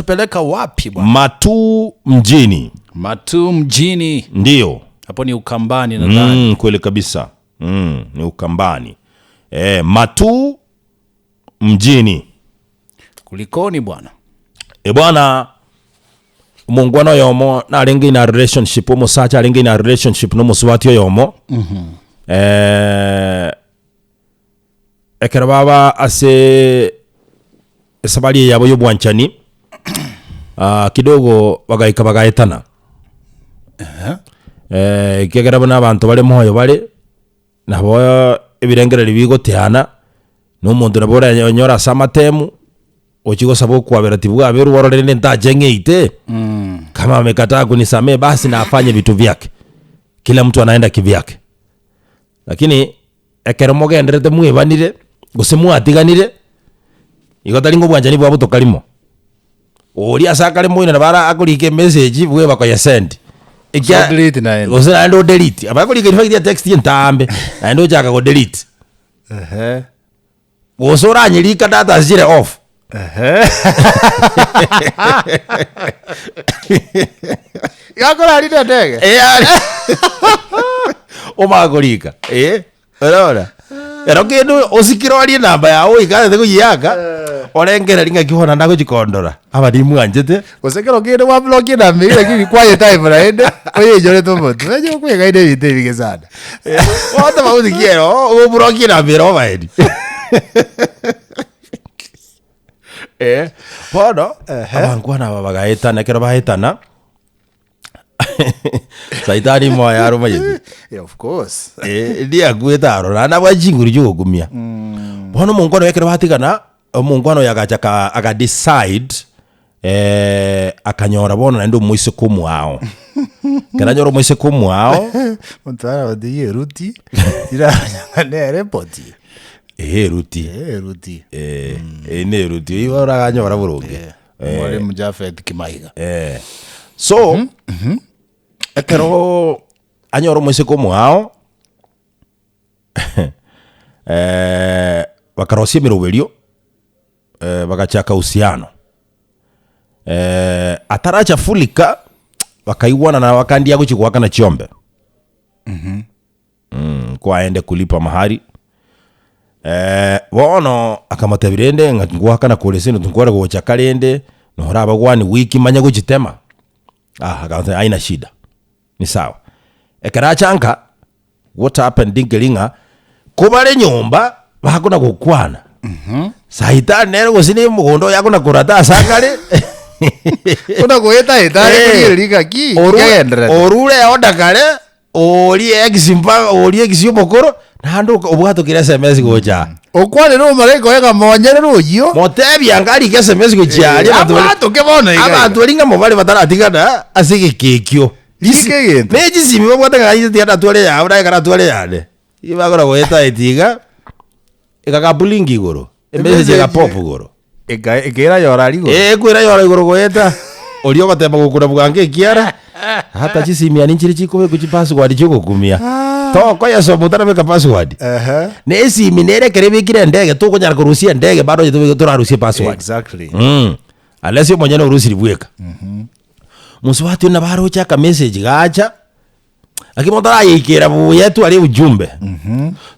inatupeleka wapi bwana? Matu mjini. Matu mjini. Ndiyo. Hapo ni Ukambani nadhani. Kweli kabisa. Ni Ukambani. Matu mjini. Kulikoni bwana? E bwana omongwana oyomo narenge in a relationship omosacha arenge in a relationship na omosubati oyomo eh, ekero baba ase esabari eye yabo ya obwanchani ah, kidogo bagaika bagaetana eh, ekiagera buna abanto bare moyo bare Nabo ebirengererio bigoteana, na omonto nabo oranyore ase amatemu, ochie gosaba okwabera tibwaberwa orore rende ntache ng'eite, kama amekataa kunisamehe basi na afanye vitu vyake, kila mtu anaenda kivyake. Lakini ekero mogendererete mwebanire, gose mwatiganire, igo tari ng'a obwanchani bwabo tokarimo. Oria ase akare moino nabo ara akorika emessage bweba koyesend. Gose odelete naende. Gose naende odelete. Aba akorika in fact etext entambe, naende ochaka kodelete. Ehe. Gose oranyerika data chire off. Ehe. Iga akorarire endege? Eh, ari. Omanye korika, eh. Orora? Ero kende osikire orie enamba yago oikarete koyiaka, orengereria ng'aki bono nagochi kondora, aba nimwanchete. Gose ekero kende gwablokia enamba eywo lakini kwayetaipu naende, oyenyorete omotwe. Onye okwegaina ebinto ebinge sana. Bono tofauti ki ero, oblokie enamba ere obaeni. Eh, bono, abankwana aba bagaetana, ekero baetana. Saitani moyo are omanyete. Yeah, of course. Eh, ndiakwete aro naende nabwate chinguru chiogokumia. Bono omonkwana oyo ekero batigana, omonkwana oyo agacha aka aka decide akanyora bono naende omoiseke omwao. Ekero anyora omoiseke omwao, Omonto aragotebi eruti, riraranya ng'a nere poti. eeh eruti, Eh, eruti. eh, eye na eruti, eywo oranyora boronge. Mwalimu Japhet Kimaiga. Eh. So, ekero anyora omoiseke omoao, eh, bakarosia emeroberio, eh, bagachaka uhusiano. Eh, ataracha fully ka, bakaigwanana bakandia gochia goakana chiombe. Kwaende kulipa mahari, bono akamotebia rende ng'a ngoakana kore ase egento nkware gocha karende, noraba one week manye gochitema, ah akamotebia haina shida, ni sawa. Ekero acha nka, what happened nkeri ng'a, kobare nyomba, bakona gokwana, saitani nere gose na omogondo oye akona korata ase akare. Buna goeta eta are korigereria ng'aki, kegendererete. Orure eorder kare. Oria ex mpaka oria ex omokoro, naende oka obwatokire sms gocha aa. Okwanere omomalaika oye ng'a monyerere oyio. Motebie anga arike sms gochia aria abanto baria Abwatoke bono iga iga. abanto baria ng'a mobare bataratigana ase egeka ekio. Rika egento. Ne chisimi babwate ng'a inche tiga natware eyao naye ekero natware eyane. Ibakora goeta eti iga, egakabulinga igoro. Emessage ega pop igoro. Eka ekeira yora aria igoro. Ee ekwera yora igoro goeta, oria ogotema gokura bwango ekiara, hata chisimiani nchire chikobekwa chipassword chiogokumia. Tokoyesoma otarabeka password. Ehe. Na esimi nere ekero ebekire endege tokonyara korusia endege bado onye tobeke torarusie password. Exactly. Mm. Unless omonyene orusiri bweka. Mosubati oyio nabo aroche akamessage gacha. Lakini bono tarayeikera buya etware ujumbe.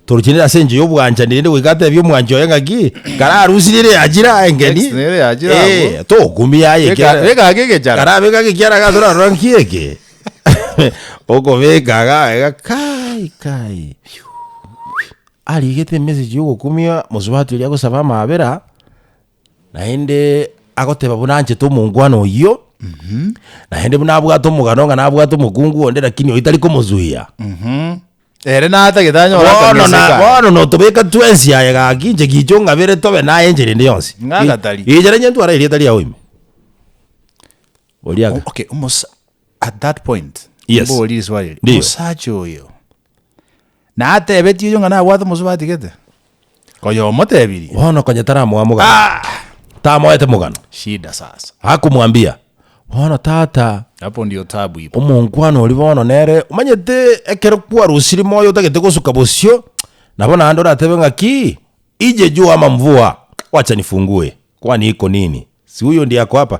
Torochi nere ase enchera ya obwanchani rende goika atebie omwanchi oye ng'aki, kararusirie ere yachire aa engeni, Text nere yachire abwo. eh, tokumia aye Beka- ekiagera- beka ake egechara. Karabeka ake ekiara iga torarora nki eke. Okobeka iga iga kai kai, arigete emessage ya ogokumia mosubati oria agosaba amaabera. Naende agoteba buna anchete omongwana oyio, naende buna abwate omogano ng'a nabwate omokungu onde lakini oyio tari komozuia. Ere natagete anyore Bono akamesa na kare. bono notobeka twensi aye gaki inche gicha ong'abere tobe naye enchera ende yonsi. Ng'agatari. Inche nainche ntware erieta riao ime. Oria aka. Okay, omosa at that point Yes. mborie riswali eri Ndiyo. omosacha oyo natebetie oyo ng'a nabwate omosubati gete? Konya omotebirie. Bono konya taramoa mogano. Tamoete mogano. Shida sasa. Akomwambia, bono tata, Hapo ndio tabu ipo. omonkwana oria bono nere, omanyete ekero kwarusire moyo otagete gosuka bosio, nabo naende oratebe ng'aki, ije jua ama mvua, wacha nifungue, kwani iko nini? Si huyo ndiye ako hapa?